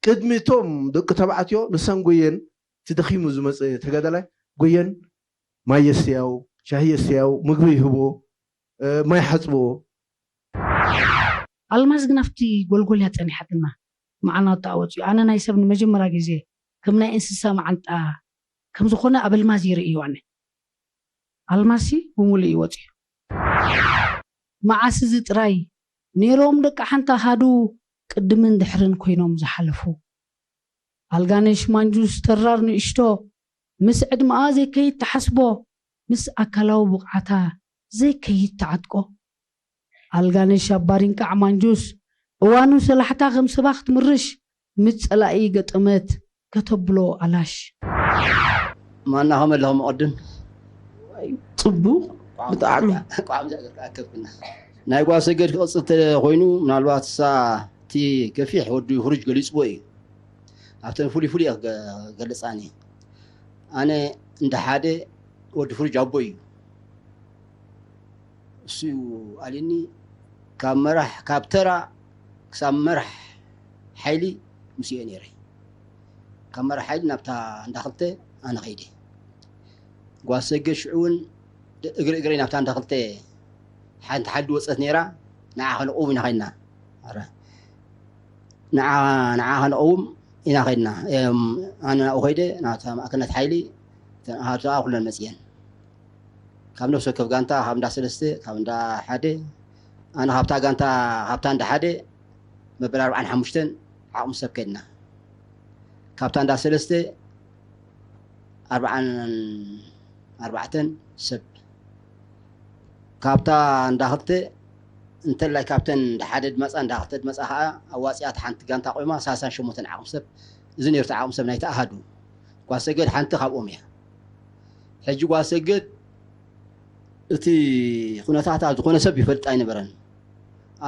ቅድሚ እቶም ደቂ ተባዕትዮ ንሰን ጎየን፣ እቲ ደኺሙ ዝመፀ ተጋዳላይ ጎየን ማይ የስተያው፣ ሻሂ የስተያው፣ ምግቢ ይህቦ፣ ማይ ሓፅቦ። ኣልማዝ ግን ኣብቲ ጎልጎል እያ ፀኒሓትና። መዓልናቱ ወፂኡ ኣነ ናይ ሰብ ንመጀመርያ ግዜ ከም ናይ እንስሳ መዓንጣ ከም ዝኾነ ኣብ ኣልማዝ ይርእዮ ኣነ። ኣልማዝሲ ብምሉእ እዩ ወፂኡ። መዓስ እዚ ጥራይ ነይሮም ደቂ ሓንቲ ኣሃዱ ቅድምን ድሕርን ኮይኖም ዝሓለፉ። ኣልጋነሽ ማንጁስ ተራር ንእሽቶ ምስ ዕድመኣ ዘይከይድ ትሓስቦ፣ ምስ ኣካላዊ ብቕዓታ ዘይከይድ ትዓጥቆ። ኣልጋነሽ ኣባሪንቃዕ ማንጁስ እዋኑ ሰላሕታ ከም ሰባ ክትምርሽ ምስ ጸላኢ ገጠመት ከተብሎ ኣላሽ። ማና ከመለኹ መቐድም ፅቡቅ ብጣዕሚ ኣከብክና ናይ ጓል ሰገድ ክቕፅል ተኮይኑ ምናልባት ሳ እቲ ገፊሕ ወዲ ሁሩጅ ገሊፅዎ እዩ ኣብተን ፍሉይ ፍሉይ ክገልፃኒ ኣነ እንደ ሓደ ወዲ ፍርጅ ኣቦ እዩ። እሱ እዩ ኣልኒ ካብ መራሕ ካብ ተራ ክሳብ መራሕ ሓይሊ ምስኦ ነይረ። ካብ መራሕ ሓይሊ ናብታ እንዳክልተ ኣነ ከይደ። ጓል ሰገድ ሽዑ እውን እግሪ እግረይ ናብታ እንዳክልተ ሓንቲ ሓዲ ወፀት ነይራ። ንዓ ከነቕውም ኢና ከይድና። ንዓ ንዓ ከነቕውም ኢና ከይድና። ኣነ ናብኡ ከይደ ናብታ ማእከልነት ሓይሊ እተን ኣሃዱታ ኩለን መፅየን። ካብ ነፍሲ ወከፍ ጋንታ ካብ እንዳ ሰለስተ ካብ እንዳ ሓደ ኣነ ካብታ ጋንታ ካብታ እንዳ ሓደ መበል ኣርብዓን ሓሙሽተን ዓቕሚ ሰብ ከድና ካብታ እንዳ ሰለስተ ኣርብዓን ኣርባዕተን ሰብ ካብታ እንዳ ክልተ እንተላይ ካብተን እንዳ ሓደ ድመፃ እንዳ ክልተ ድመፃ ከዓ ኣዋፂኣ ሓንቲ ጋንታ ቆይማ ሳሳን ሸሞንተን ዓቕሚ ሰብ እዚ ነርቱ ዓቕሚ ሰብ ናይቲ ኣሃዱ ጓሰገድ ሓንቲ ካብኦም እያ ሕጂ ጓሰገድ እቲ ኩነታታ ዝኾነ ሰብ ይፈልጥ ኣይነበረን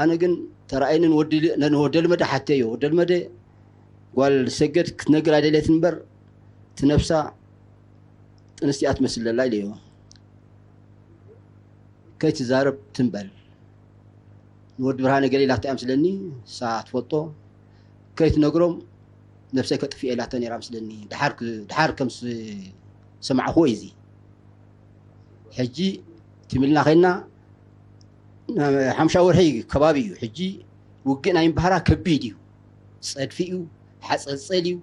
ኣነ ግን ተራእየኒ ንወደልመደ ሓተዮ ወደልመደ ጓል ሰገድ ክትነግር ኣይደለየትን እምበር እቲ ነብሳ ጥንስቲ እያ ትመስል ዘላ ኢለዮ። ከይትዛረብ ትም በል ንወዲ ብርሃነ ገለ ኢላቶ እያ መስለኒ ንሳ ትፈልጦ ከይትነግሮም ነብሰይ ከጥፍእ ኢላቶ ነይራ መስለኒ ድሓር ከምዝሰማዕክዎ እዩ እዚ ሕጂ ትም ኢልና ከይድና ሓምሻ ወርሒ ከባቢ እዩ ሕጂ ውግእ ናይ ምባህራ ከቢድ እዩ ፀድፊ እዩ ሓፀፀል እዩ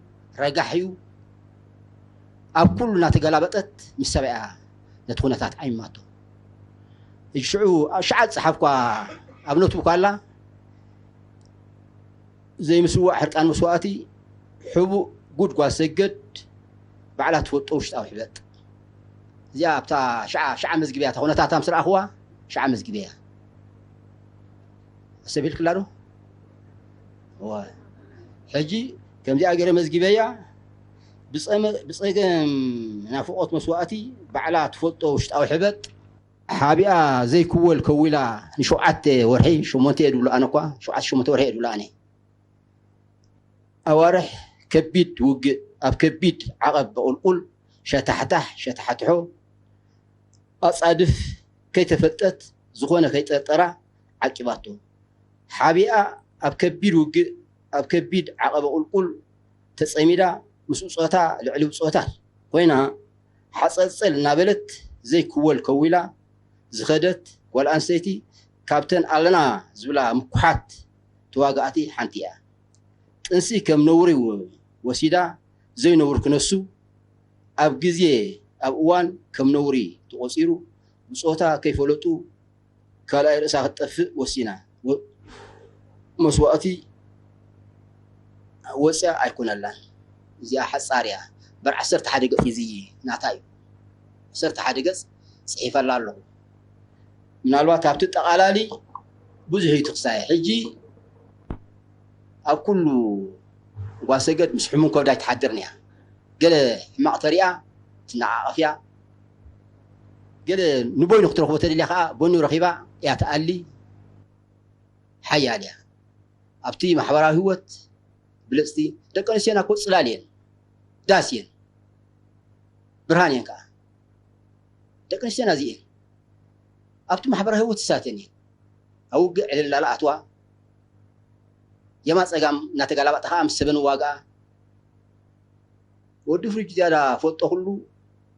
ረጋሕ እዩ ኣብ ኩሉ እናተገላበጠት ምስ ሰብኣያ ነቲ ኩነታት ዓይማቶ ሽዑ ሸዓ ዝፀሓፍኳ ኣብ ኖትቡክ ኣላ ዘይምስዋእ ሕርቃን መስዋእቲ ሕቡእ ጉድ ጓል ሰገድ ባዕላ ትፈልጦ ውሽጣዊ ሕበጥ እዚኣ ኣብታ ሸዓ ሸዓ መዝግበያ እታ ኩነታታ ምስ ረኣኽዋ ሸዓ መዝግበያ ኣሰቢልክላ ዶ ሕጂ ከምዚኣ ገይረ መዝጊበያ ብፀገም ናፍቆት መስዋእቲ ባዕላ ትፈልጦ ውሽጣዊ ሕበጥ ሓቢኣ ዘይክወል ከዊላ ንሸውዓተ ወርሒ ሸሞንተ እየ ድብሉ ኣነ እኳ ሸውዓተ ሸሞንተ ወርሒ እየ ድብሉ ኣነ ኣዋርሕ ከቢድ ውግእ ኣብ ከቢድ ዓቐብ በቁልቁል ሸታሕታሕ ሸታሕትሖ ኣፃድፍ ከይተፈልጠት ዝኾነ ከይጠርጠራ ዓቂባቶ ሓቢኣ ኣብ ከቢድ ውግእ ኣብ ከቢድ ዓቐበ ቁልቁል ተፀሚዳ ምስ ብፆታ ልዕሊ ብፆታ ኮይና ሓፀልፀል እናበለት ዘይክወል ከዊላ ዝኸደት ጓል ኣንስተይቲ ካብተን ኣለና ዝብላ ምኩሓት ተዋጋእቲ ሓንቲ እያ። ጥንሲ ከም ነውሪ ወሲዳ ዘይነውሪ ክነሱ ኣብ ግዜ ኣብ እዋን ከም ነውሪ ተቖጺሩ ብጾታ ከይፈለጡ ካልኣይ ርእሳ ክትጠፍእ ወሲና። መስዋእቲ ወፅያ ኣይኮነላን። እዚኣ ሓፃር እያ። በር ዓሰርተ ሓደ ገፅ እዚ ናታ እዩ። ዓሰርተ ሓደ ገፅ ፅሒፈላ ኣለኹ። ምናልባት ካብቲ ጠቓላሊ ብዙሕ እዩ ትኽሳየ። ሕጂ ኣብ ኩሉ ጓሰገድ ምስ ሕሙም ከብዳ ኣይትሓድርን እያ። ገለ ሕማቕ ተሪኣ ትነቓቐፍ እያ። ገለ ንቦይኑ ክትረኽቦ ተደልያ ከዓ ቦይኑ ረኺባ እያ ትኣሊ። ሓያል እያ። ኣብቲ ማሕበራዊ ህይወት ብልፅቲ ደቂ ኣንስትዮና እኮ ፅላል እየን፣ ዳስ እየን፣ ብርሃን እየን ከዓ። ደቂ ኣንስትዮና እዚኤን ኣብቲ ማሕበራዊ ህይወት ዝሳተን እየን። ኣብ ውግእ ዕልል እናለ ኣትዋ የማ ፀጋም እናተጋላባጣ ከዓ ምስ ሰበን ዋጋ ወዲ ፍሩጅ ዝያዳ ፈልጦ ኩሉ፣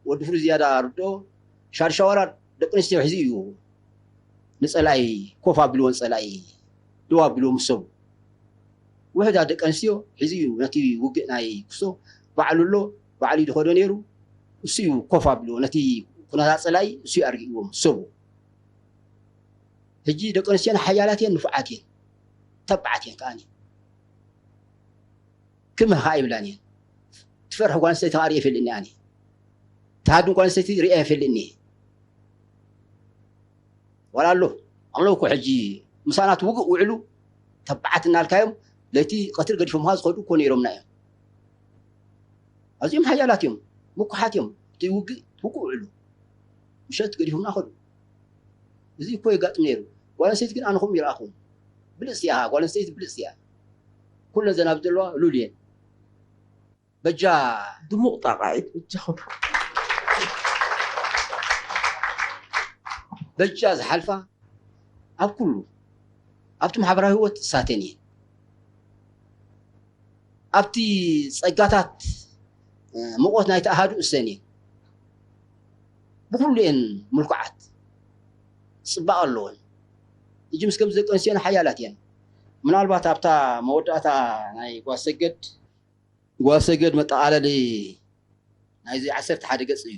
ወዲ ፍሩጅ ዝያዳ ርድኦ፣ ሻድሻዋራ ደቂ ኣንስትዮ ሒዙ እዩ ንጸላኢ ኮፍ ኣቢልዎ፣ ንጸላኢ ደው ኣቢልዎ ምስ ሰቡ። ውሕዳት ደቂ ኣንስትዮ ሒዙ እዩ ነቲ ውግእ ናይ ኩሶ ባዕሉ ኣሎ፣ ባዕሉ እዩ ዝኸዶ ነይሩ። እሱ እዩ ኮፍ ኣቢልዎ፣ ነቲ ኩነታት ጸላኢ እሱ እዩ ኣርጊእዎ ምስ ሰቡ። ሕጂ ደቂ ኣንስትዮና ሓያላት እየን፣ ንፉዓት እየን፣ ተባዓት እየን ከኣኒ። ክምህ ከኣ ይብላን እየን። ትፈርሕ ጓል ኣንስተይቲ ከኣ ርእየ ይፈልጥኒ ኣነ። ትሃድም ጓል ኣንስተይቲ ርእየ ይፈልጥኒ እየ። ዋላ ኣሎ፣ ኣለዉ እኮ ሕጂ ምሳና እቲ ውግእ ውዕሉ ተባዓት እናልካዮም ለይቲ ቀትሪ ገዲፎምኻ ዝኸዱ እኮ ነይሮምና እዮም። ኣዝዮም ሓያላት እዮም፣ ምኩሓት እዮም። እቲ ውግእ ውግእ ውዕሉ ምሸት ገዲፎምና ከዱ። እዚ እኮ የጋጥም ነይሩ። ጓል ኣንስተይቲ ግን ኣነ ከምኡ ይረኣኹ። ብልጽቲ እያ፣ ጓል ኣንስተይቲ ብልጽቲ እያ። ኩለን ዘናብብ ዘለዋ ሉል እየን። በጃ ድሙቕ ጣቓዒት በጃኹም። በጃ ዝሓልፋ ኣብ ኩሉ፣ ኣብቲ ማሕበራዊ ህይወት እሳተን እየን። ኣብቲ ጸጋታት፣ እ፣ ሙቐት ናይቲ ኣሃዱ እሰን እየን። ብኹሉ እየን ምልኩዓት፣ ጽባቐ ኣለወን። ሕጂ ምስ ከምዚ ደቂ ኣንስትዮና ሓያላት እየን። ምናልባት ኣብታ መወዳእታ ናይ ጓል ሰገድ፣ ጓል ሰገድ መጠቓለሊ ናይዚ ዓሰርተ ሓደ ገጽ እዩ።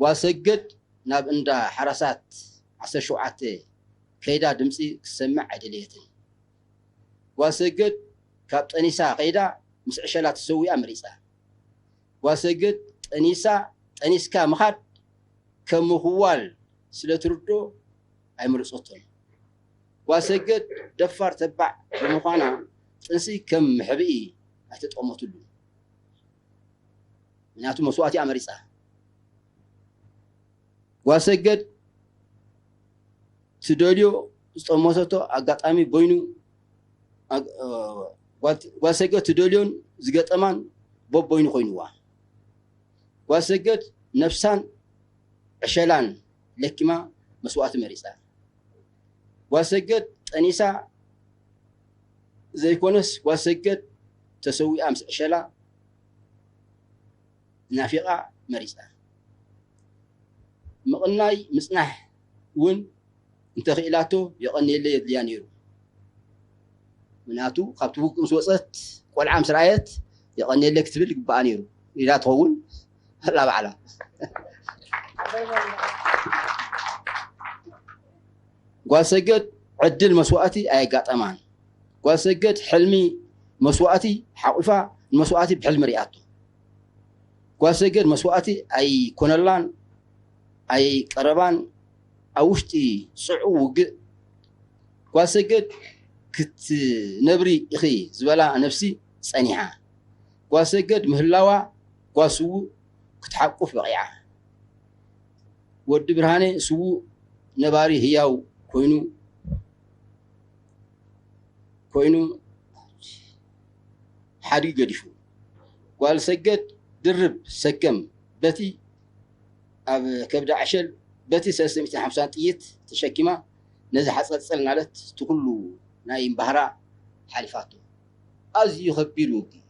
ጓል ሰገድ ናብ እንዳ ሓራሳት ዓሰርተ ሸውዓተ ከይዳ ድምጺ ክትሰምዕ ኣይደለየትን። ጓል ሰገድ ካብ ጠኒሳ ከይዳ ምስ ዕሸላ ተሰዊኣ መሪጻ። ጓል ሰገድ ጠኒሳ፣ ጠኒስካ ምኻድ ከም ምኽዋል ስለ ትርድኦ ኣይመረጸቶን። ጓል ሰገድ ደፋር ተባዕ ብምዃና ጥንሲ ከም መሕብኢ ኣይተጠቐመትሉን። ምኽንያቱ መስዋእቲ እያ መሪጻ። ጓል ሰገድ ትደልዮ ዝጠመተቶ ኣጋጣሚ በይኑ፣ ኣግ-፣ እ፣ ጓል፣ ጓል ሰገድ ትደልዮን ዝገጠማን በበይኑ ኮይንዋ። ጓል ሰገድ ነፍሳን ዕሸላን ለኪማ መስዋእቲ መሪጻ። ጓል ሰገድ ጠኒሳ ዘይኮነስ ጓል ሰገድ ተሰዊኣ ምስ ዕሸላ ናፊቓ መሪጻ። ምቕናይ ምጽናሕ እውን እንተኽኢላቶ የቐንየለይ የድልያ ነይሩ። ምኽንያቱ ካብቲ ውግእ ምስ ወጸት ቆልዓ ምስ ረኣየት የቐንየለይ ክትብል ይግባኣ ነይሩ ኢላ ትኸውን ኣላ ባዕላ። ጓል ሰገድ ዕድል መስዋእቲ ኣየጋጠማን። ጓል ሰገድ ሕልሚ መስዋእቲ ሓቑፋ ንመስዋእቲ ብሕልሚ ሪኣቶ። ጓል ሰገድ መስዋእቲ ኣይኮነላን ኣይቀረባን ኣብ ውሽጢ ጽዑ ውግእ ጓል ሰገድ ክትነብሪ ኢኺ ዝበላ ነፍሲ ጸኒሓ። ጓል ሰገድ ምህላዋ ጓል ስዉእ ክትሓቁፍ በቒዓ። ወዲ ብርሃነ ስዉእ ነባሪ ህያው ኮይኑ፣ ኮይኑ ሓድጊ ገዲፉ። ጓል ሰገድ ድርብ ሰከም በቲ ኣብ ከብዳ ዕሸል በቲ ሰለስተ ሚእትን ሓምሳን ጥይት ተሸኪማ ነዚ ሓጸልጸል እናለት እቲ ኩሉ ናይ እምባህራ ሓሊፋቶ። ኣዝዩ ከቢድ ውግእ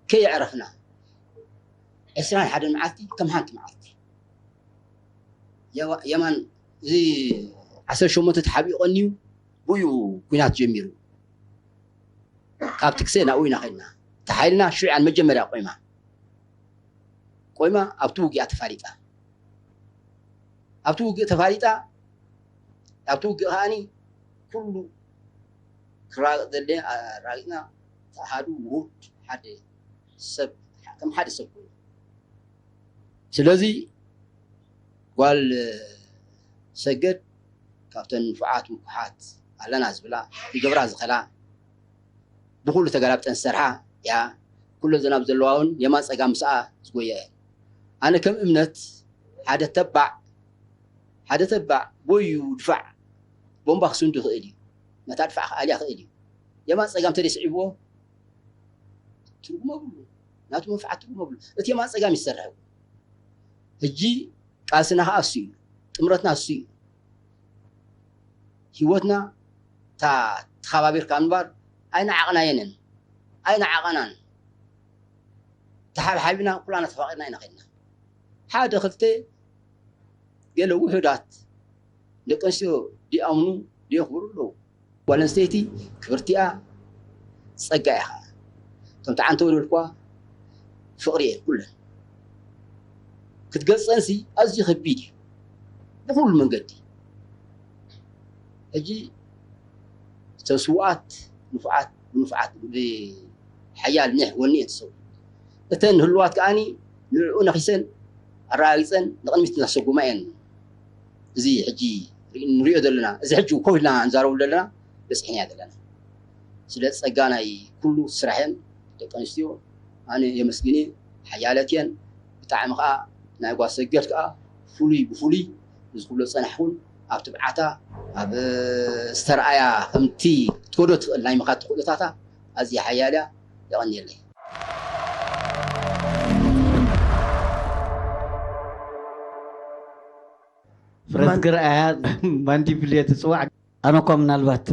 ከየዕረፍና ዕስራን ሓደን መዓልቲ ከም ሓንቲ መዓልቲ የማ-፣ የማን እዚ ዓሰርተ ሸሞንተ ተሓቢኡ ቀንዩ ብኡ ኲናት ጀሚሩ። ካብ ትክሴ ናብኡ ኢና ከድና። እቲ ሓይልና ሽዑ እያ መጀመርያ ቆይማ። ቆይማ ኣብቲ ውግእ እያ ተፋሊጣ። ኣብቲ ውግእ ተፋሊጣ፣ ኣብቲ ውግእ ከኣኒ ኩሉ ክራገጥ ዘድልየ ኣራጊጽና፣ እቲ ኣሃዱ ውሁድ ሓደ ሰብ፣ ከም ሓደ ሰብ ኮይኑ። ስለዚ ጓል ሰገድ ካብተን ንፉዓት ምኩሓት ኣለና ዝብላ፣ ክገብራ ዝኽእላ፣ ብኹሉ ተገላቢጠን ዝሰርሓ እያ። ኩለን ዘናብ ዘለዋ እውን የማን ጸጋም ምስኣ ዝጎያ እየን። ኣነ ከም እምነት ሓደ ተባዕ፣ ሓደ ተባዕ ጎዩ ድፋዕ ቦምባ ክስንዱ ይኽእል እዩ። ነታ ድፋዕ ክኣልያ ይኽእል እዩ። የማን ጸጋም ተደይ ስዒብዎ ትርጉም የብሉ። ናቱ መንፍዓት ትርጉም የብሉ። እቲ የማን ጸጋም ይሰርሕ። ሕጂ ቃልስና ኸዓ እሱ እዩ። ጥምረትና እሱ እዩ። ህይወትና እታ ተኸባቢርካ ምንባር ኣይነዓቕናየንን። ኣይነዓቐናን። ተሓብሓቢና ኩላና ተፋቒርና ኢና ከድና። ሓደ ክልተ ገለ ውሑዳት ደቂ ኣንስትዮ ዲኣምኑ ዲየኽብሩ ኣለዉ። ጓል ኣንስተይቲ ክብርቲኣ ጸጋ ኢኻ። እቶም ተዓንተው ዝበልኳ ፍቕሪ እየን ኩለን። ክትገጸንሲ ኣዝዩ ከቢድ እዩ ብኹሉ መንገዲ። ሕጂ እተን ስውኣት ንፉዓት ብንፉዓት ብሓያል ኒሕ ወኒ እየን ዝሰው። እተን ህልዋት ከዓኒ ንዕኡ ነኺሰን ኣረጋጊጸን ንቕድሚት እናሰጉማ እየን። እዚ ሕጂ ንሪኦ ዘለና፣ እዚ ሕጂ ኮፍ ኢልና እንዛረቡ ዘለና በጽሕንያ ዘለና። ስለ ጸጋ ናይ ኩሉ ስራሐን ደቂ ኣንስትዮ ኣነ የመስግን እየ። ሓያለት እየን። ብጣዕሚ ከዓ ናይ ጓል ሰገድ ከዓ ፍሉይ ብፍሉይ እዚ ኩሎ ዝፀናሕኩን ኣብ ትብዓታ ኣብ ዝተረኣያ ከምቲ ክትከዶ ትኽእል ናይ ምኻድ ተኽእሎታታ ኣዝያ ሓያል እያ። የቐንየለይ። ፍረዝግር ኣያ ማንዲብልየ ትፅዋዕ። ኣነ እኳ ምናልባት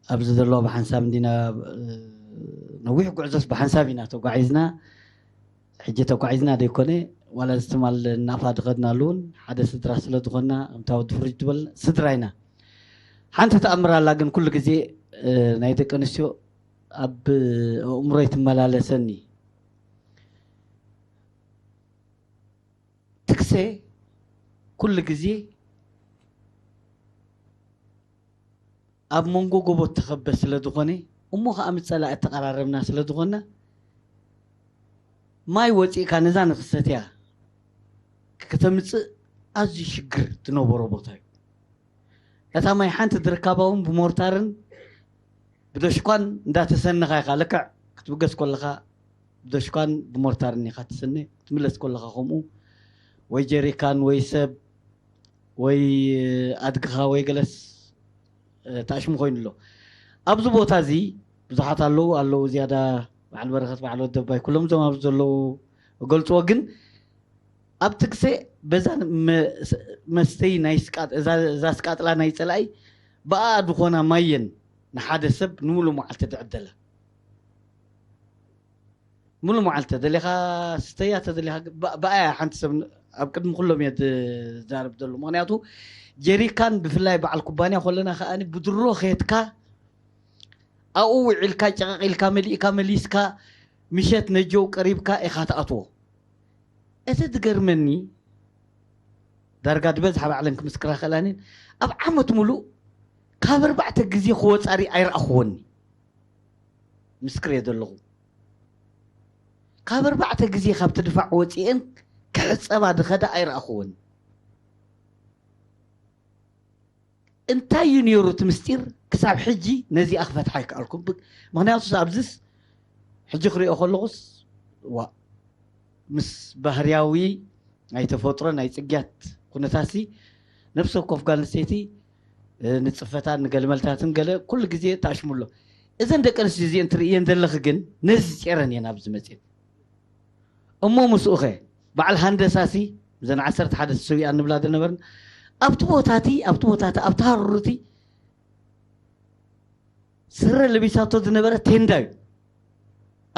ኣብዚ ዘሎ ብሓንሳብ እንዲና፣ ነዊሕ ጉዕዞስ ብሓንሳብ ኢና ተጓዒዝና። ሕጂ ተጓዒዝና ደይኮነ፣ ዋላ እዚ ትማል ናፋ ድኸድናሉ እውን ሓደ ስድራ ስለ ዝኾንና፣ ከምታ ወዲ ፍርጅ ትበል ስድራ ኢና። ሓንቲ ተኣምር ኣላ ግን ኩሉ ግዜ ናይ ደቂ ኣንስትዮ ኣብ ኣእምሮይ ትመላለሰኒ። ትግሰ ኩሉ ግዜ ኣብ መንጎ ጎቦ እተኸበ ስለ ዝኾነ፣ እሞ ኸዓ ምስ ጸላኢ እተቐራረብና ስለ ዝኾንና፣ ማይ ወጺእካ ነዛ ንኽሰትያ ከተምጽእ ኣዝዩ ሽግር ዝነበሮ ቦታ እዩ። እታ ማይ ሓንቲ ድርካባ እውን ብሞርታርን ብደሽኳን እንዳተሰነኻ ኢኻ፣ ልክዕ ክትብገስ ከለኻ ብደሽኳን ብሞርታርን ኢኻ ትስነ፣ ክትምለስ ከለኻ ከምኡ ወይ ጀሪካን ወይ ሰብ ወይ ኣድግኻ ወይ ገለስ ተኣሽሙ ኮይኑ ኣሎ። ኣብዚ ቦታ እዚ ብዙሓት ኣለዉ ኣለዉ ዝያዳ በዓል በረኸት በዓል ወደባይ ኩሎም እዞም ኣብዚ ዘለዉ ገልፅዎ። ግን ኣብ ትግሰ በዛ መስተይ ናይ ስቃጥ እዛ ስቃጥላ ናይ ፀላኢ ብኣ ዝኾና ማየን ንሓደ ሰብ ንምሉእ መዓልቲ ትዕደላ። ሙሉ መዓልቲ ተደሊኻ ስተያ ተደሊኻ ብኣያ ሓንቲ ሰብ ኣብ ቅድሚ ኩሎም እየ ዝዛረብ ዘሎ። ምክንያቱ ጀሪካን ብፍላይ በዓል ኩባንያ ከለና ከኣ ብድሮ ኬትካ ኣብኡ ውዒልካ ጨቐቕ ኢልካ መሊእካ መሊስካ ምሸት ነጀው ቀሪብካ ኢኻ ትኣትዎ። እቲ ዝገርመኒ ዳርጋ ዝበዝሓ ባዕለን ክምስክራ ክእላንን ኣብ ዓመት ሙሉእ ካብ ኣርባዕተ ግዜ ክወፃሪ ኣይረኣኽዎኒ። ምስክር እየ ዘለኹ። ካብ ኣርባዕተ ግዜ ካብቲ ድፋዕ ወፂኤን ክሕፀባ ዝኸዳ ኣይረኣኽዎን። እንታይ እዩ ነይሩ እቲ ምስጢር? ክሳብ ሕጂ ነዚኣ ክፈትሓ ኣይከኣልኩን። ምክንያቱ ኣብዚስ ሕጂ ክሪኦ ከለኹስ ዋ ምስ ባህርያዊ ናይ ተፈጥሮ ናይ ፅግያት ኩነታትሲ ነብሲ ወከፍ ጓል ኣንስተይቲ ንፅፈታን ንገልመልታትን ገለ ኩሉ ግዜ ተኣሽሙ ኣሎ። እዘን ደቂ ኣንስትዮ እዚአን ትርእየን ዘለኺ ግን ነዚ ፂረን እየን ኣብዚ መፅየን። እሞ ምስኡ ኸ በዓል ሃንደሳሲ እዘን ዓሰርተ ሓደ ተሰዊኣን ንብላ ዝነበርን ኣብቲ ቦታቲ ኣብቲ ቦታቲ ኣብቲ ሃሩርቲ ስረ ለቢሳቶ ዝነበረ ቴንዳ እዩ።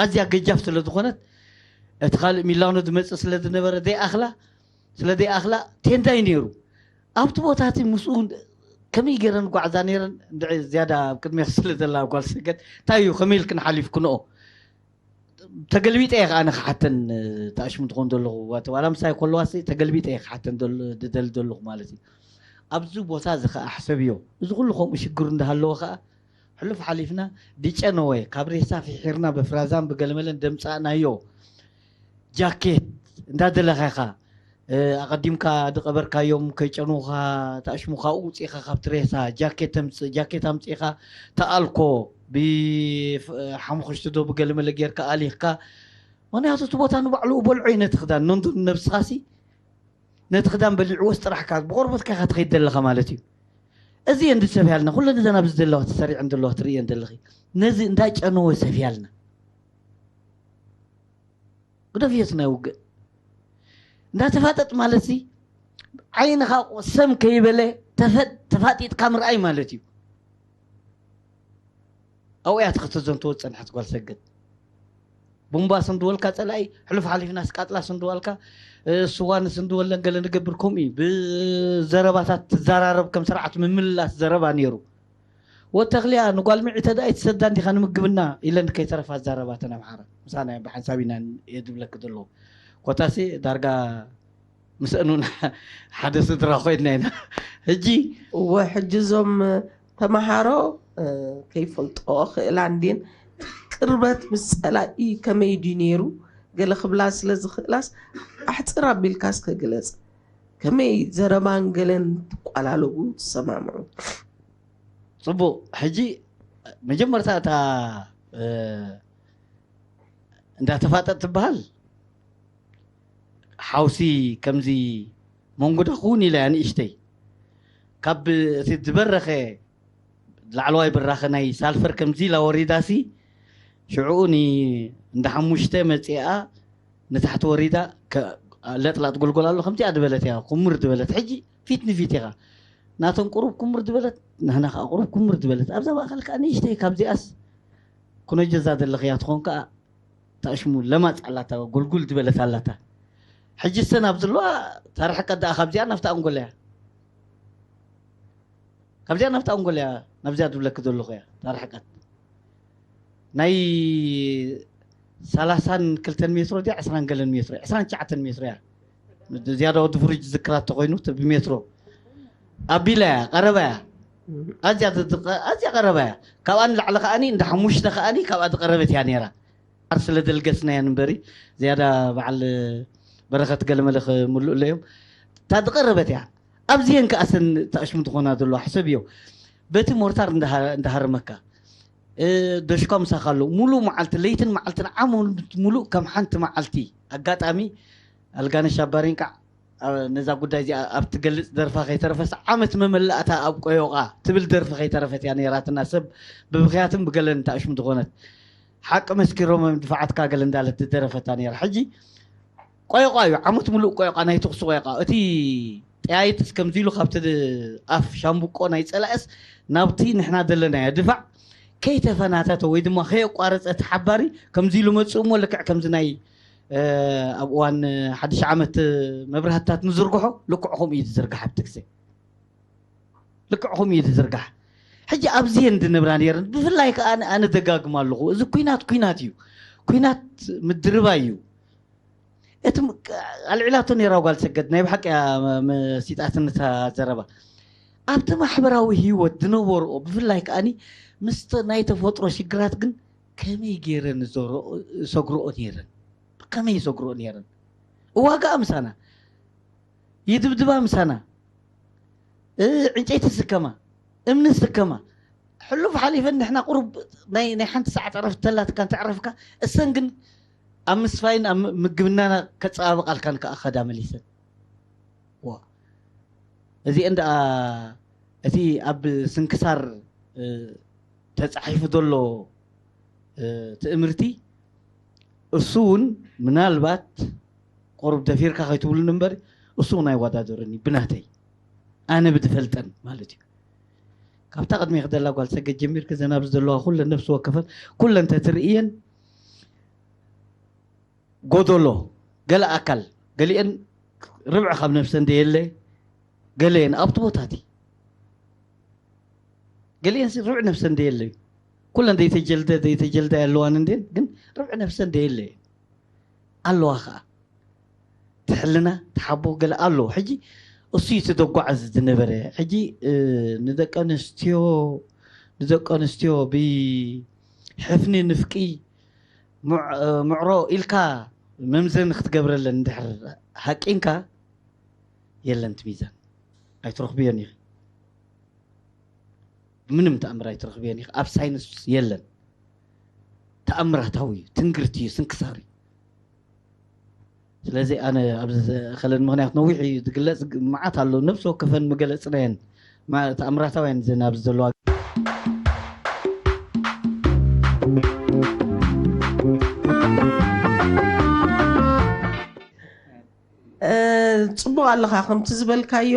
ኣዝያ ገጃፍ ስለ ዝኾነት እቲ ካልእ ሚላኖ ዝመፅእ ስለ ዝነበረ ዘይኣኽላ ስለ ዘይኣኽላ ቴንዳ እዩ ነይሩ። ኣብቲ ቦታ እቲ ምስኡ ከመይ ገይረን ጓዕዛ ነይረን እንድዒ ዝያዳ ኣብ ቅድሜ ስለ ዘላ ጓል ሰገድ እንታይ እዩ ከመይ ኢልክን ሓሊፍክንኦ ተገልቢጠ እየ ከዓ ንክሓተን ተኣሽሙ ትኾን ዘለኹ ዋላ ምሳይ ከለዋ ተገልቢጠ እየ ክሓተን ዝደሊ ዘለኹ ማለት እዩ። ኣብዚ ቦታ እዚ ከዓ ሕሰብዮ እዚ ኩሉ ከምኡ ሽግሩ እንዳሃለወ ከዓ ሕሉፍ ሓሊፍና ድጨነወ ካብ ሬሳ ፍሒርና ብፍራዛን ብገለመለን ደምፃእናዮ ጃኬት እንዳደለኻ ኢኻ ኣቐዲምካ ዝቐበርካዮም ከይጨኑኻ ተኣሽሙ ካብኡ ውፅኢኻ ካብቲ ሬሳ ጃኬት ተምፅእ ጃኬት ኣምፅኢኻ ተኣልኮ ብሓሙኽሽቲ ዶ ብገለመለ ጌርካ ኣሊኽካ ምክንያቱ እቲ ቦታ ንባዕሉ በልዖ እዩ ነቲ ክዳን ነንቱ ነብስኻሲ ነቲ ክዳን በሊዕዎስ ጥራሕካ ብቆርበትካ ኢኻ ትኸይድ ዘለኻ ማለት እዩ። እዚ እንዲ ሰፍያልና ኩለን እዘን ኣብዚ ዘለዋ ተሰሪዐን ዘለዋ ትርእየን ዘለኺ ነዚ እንዳጨነወ ሰፍያልና ግደፍዮ እቲ ናይ ውግእ እንዳተፋጠጥ ማለት ሲ ዓይንኻ ሰም ከይበለ ተፋጢጥካ ምርኣይ ማለት እዩ። ኣብኡ እያ ተኸተዘንተወ ዝፀንሐት ጓል ሰገድ ቡምባ ስንድወልካ ጸላኢ፣ ሕሉፍ ሓሊፍና ስቃጥላ ስንድዋልካ፣ እ፣ ስዋን ስንድወለን ገለ ንገብር፣ ከምኡ እዩ። ብዘረባታት ትዘራረብ፣ ከም ስርዓት ምምልላስ ዘረባ ነይሩ። ወተኽልያ ንጓል ምዒ ተዳኢ ትሰዳ እንዲኻ ንምግብና ኢለን ከይተረፋ ዘረባተን ኣምሓራ። ምሳና ብሓንሳብ ኢና እየ ዝብለክ ዘለኹ። ኮታሲ ዳርጋ ምስእኑን ሓደ ስድራ ኮይንና ኢና። ሕጂ እወ፣ ሕጂ እዞም ተመሃሮ፣ እ፣ ከይፈልጦ ክእላ እንድየን፣ ቅርበት ምስ ጸላኢ ከመይ ድዩ ነይሩ ገለ ክብላ ስለ ዝኽእላስ፣ ኣሕጽር ኣቢልካ እስከ ግለጽ። ከመይ ዘረባን ገለን ትቋላለቡ ትሰማምዑ? ጽቡቕ። ሕጂ መጀመርታ እታ፣ እ፣ እንዳ ተፋጠጥ ትበሃል ሓውሲ ከምዚ መንጉዳ ክውን ኢላ እያ ንእሽተይ። ካብ እቲ ዝበረኸ ላዕለዋይ ብራኸ ናይ ሳልፈር ከምዚ ኢላ ወሪዳሲ፣ ሽዕኡ ን-፣ እንዳ ሓሙሽተ መጺኣ ንታሕቲ ወሪዳ ከ-፣ ለጥላጥ ጎልጎል ኣሎ፣ ከምዚኣ ዝበለት እያ፣ ኩምር ዝበለት። ሕጂ ፊት ንፊት ኢኻ። ናቶም ቁሩብ ኩምር ዝበለት፣ ንሕና ከኣ ቁሩብ ኩምር ዝበለት። ኣብዛ ማእከል ከኣ ንእሽተይ ካብዚኣስ ኩነጀዛ ዘለኽያ ትኾን ከኣ ታሽሙ ለማጽ ኣላታ፣ ጎልጉል ዝበለት ኣላታ። ሕጂ ሰን ኣብ ዘለዋ ታርሕቀት ደኣ ካብዚኣ ናብታ ኣንጎላ እያ። ካብዚኣ ናብታ ኣንጎላ እያ፣ ናብዚኣ ዝብለኪ ዘለኹ እያ ታርሕቀት። ናይ ሰላሳን ክልተን ሜትሮ ድያ፣ ዕስራን ገለን ሜትሮ፣ ዕስራን ትሽዓተን ሜትሮ እያ። ዝያዳ ወዲ ፍሩጅ ዝክራ ተኾይኑ ተ-፣ ብሜትሮ ኣቢላ እያ፣ ቀረባ እያ። ኣዝያ ዝትቀ-፣ ኣዝያ ቀረባ እያ። ካብኣ ንላዕሊ ከኣኒ እንዳ ሓሙሽተ ከኣኒ ካብኣ ዝቀረበት እያ ነይራ። ዓር ስለ ደልገስናየን እምበሪ፣ ዝያዳ በዓል በረኸት ገለመለ ክምልኡለዮም። እታ ዝቀረበት እያ። ኣብዚየን ከኣ ሰን ታሽሙ ዝኾና ዘለዋ ሕሰብዮ። በቲ ሞርታር እንዳሃ-፣ እንዳሃረመካ፣ እ፣ ደሽኳ ምሳኻ ኣሎ። ሙሉእ መዓልቲ፣ ለይትን መዓልትን፣ ዓመት ሙሉእ ከም ሓንቲ መዓልቲ። ኣጋጣሚ ኣልጋነሽ ኣባሪንቃዕ፣ ኣ፣ ነዛ ጉዳይ እዚኣ ኣብ ትገልጽ ደርፋ ከይተረፈስ፣ ዓመት መመላእታ ኣብ ቆዮቓ ትብል ደርፊ ከይተረፈት እያ ነይራትና። ሰብ ብብኽያትን ብገለን ታሽሙ ዝኾነት። ሓቂ መስኪሮም ድፋዓትካ ገለ እንዳለት ዝደረፈታ ነይራ። ሕጂ ቆይቋ እዩ፣ ዓመት ሙሉእ ቆይቋ፣ ናይ ተኹሲ ቆይቋ። እቲ ጠያይጥስ ከምዚ ኢሉ ካብቲ ኣፍ ሻምብቆ ናይ ጸላእስ ናብቲ ንሕና ዘለናዮ ድፋዕ ከይተፈናተተ ወይ ድማ ከየቋረጸ እቲ ሓባሪ ከምዚ ኢሉ መጽኡ እሞ ልክዕ ከምዚ ናይ፣ እ፣ ኣብ እዋን ሓድሽ ዓመት መብራህትታት ንዝርግሖ ልክዕ ከምኡ እዩ ዝዝርጋሕ ኣብቲ ግዜ። ልክዕ ከምኡ እዩ ዝዝርጋሕ። ሕጂ ኣብዚየን ዝነብራ ነይረን። ብፍላይ ከኣ ኣነ፣ ኣነ ደጋግም ኣለኹ፣ እዚ ኲናት ኲናት እዩ። ኲናት ምድርባይ እዩ። እቲ ም-፣ ኣልዒላቶ ነይራ ጓል ሰገድ፣ ናይ ብሓቂ እያ መ-፣ መሲጣትኒ እታ ዘረባ። ኣብቲ ማሕበራዊ ህይወት ዝነበርኦ፣ ብፍላይ ከኣኒ ምስቲ ናይ ተፈጥሮ ሽግራት ግን ከመይ ገይረን ዝዘርኦ-፣ ዝሰግርኦ ነይረን? ከመይ ይሰግርኦ ነይረን? እዋጋኣ ምሳና፣ ይድብድባ ምሳና፣ እ፣ ዕንጨይቲ ዝስከማ፣ እምኒ ዝስከማ፣ ሕሉፍ ሓሊፈን ንሕና ቁሩብ ናይ፣ ናይ ሓንቲ ሰዓት ዕረፍቲ ተላትካ እንተዕረፍካ፣ እሰን ግን ኣብ ምስፋይን ኣብ ም-፣ ምግብናና ከጸባብቓልካን ከኣ ከዳ መሊሰን። ዋ። እዚአን ደኣ እቲ ኣብ ስንክሳር፣ እ፣ ተጻሒፉ ዘሎ፣ እ፣ ትእምርቲ እሱ እውን ምናልባት ቁሩብ ደፊርካ ከይትብሉኒ እምበር እሱ እውን ኣይወዳደርን እዩ ብናተይ። ኣነ ብዝፈልጠን ማለት እዩ። ካብታ ቅድሜኺ ዘላ ጓል ሰገድ ጀሚርኪ ዘን ኣብዚ ዘለዋ ኩለን ነፍሲ ወከፈን ኩለን ተትርእየን ጎደሎ፣ ገለ ኣካል፣ ገሊአን ርብዒ ካብ ነፍሰን ደየለ፣ ገለየን ኣብቲ ቦታቲ። ገሊአን ሲ ርብዒ ነፍሰን ደየለ እዩ። ኩለን ዘይተጀልደ፣ ዘይተጀልዳ የለዋን እንዴን፣ ግን ርብዒ ነፍሰን ደየለ እዩ። ኣለዋ ኸዓ። ትሕልና፣ ትሓቦ፣ ገለ ኣሎ። ሕጂ እሱ እዩ ተደጓዓዚ ዝነበረ። ሕጂ፣ እ፣ ንደቂ ኣንስትዮ፣ ንደቂ ኣንስትዮ ብሕፍኒ ንፍቂ፣ ምዕ-፣ ምዕሮ ኢልካ መምዘኒ ክትገብረለን እንድሕር ሃቂንካ፣ የለን እቲ ሚዛን። ኣይትረኽብዮን ኢኺ። ብምንም ተኣምር ኣይትረኽብዮን ኢኺ። ኣብ ሳይንስ የለን። ተኣምራታዊ እዩ፣ ትንግርቲ እዩ፣ ስንክሳር እዩ። ስለዚ ኣነ ኣብዚ ዘእኸለን ምኽንያት ነዊሕ እዩ ዝግለጽ፣ ግ-፣ መዓት ኣሎ። ነፍሲ ወከፈን መገለጽናየን፣ ማ-፣ ተኣምራታውያን ዘን ኣብዚ ዘለዋ። እ፣ ጽቡቕ ኣለኻ፣ ከምቲ ዝበልካዮ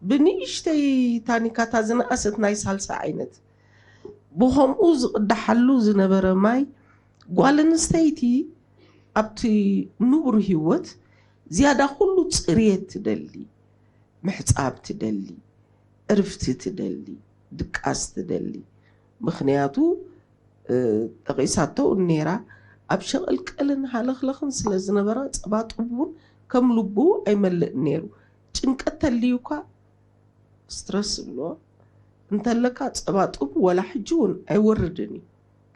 ብንእሽተይ ታኒካታ ዝነኣሰት ናይ ሳልሳ ዓይነት ብኸምኡ ዝቕዳሓሉ ዝነበረ ማይ ጓል ኣንስተይቲ ኣብቲ ንቡር ህይወት ዝያዳ ኩሉ ጽርየት ትደሊ፣ ምሕጻብ ትደሊ፣ ዕርፍቲ ትደሊ፣ ድቃስ ትደሊ። ምኽንያቱ ጠቒሳቶ እውን ነይራ፣ ኣብ ሸቐልቀልን ሃለኽለኽን ስለ ዝነበራ ጸባ ጡብ እውን ከም ልቡ ኣይመልእን ነይሩ። ጭንቀት ተልዩ እኳ ስትረስ ዝብልዎ እንተለካ ጸባ ጡብ ወላ ሕጂ እውን ኣይወርድን እዩ።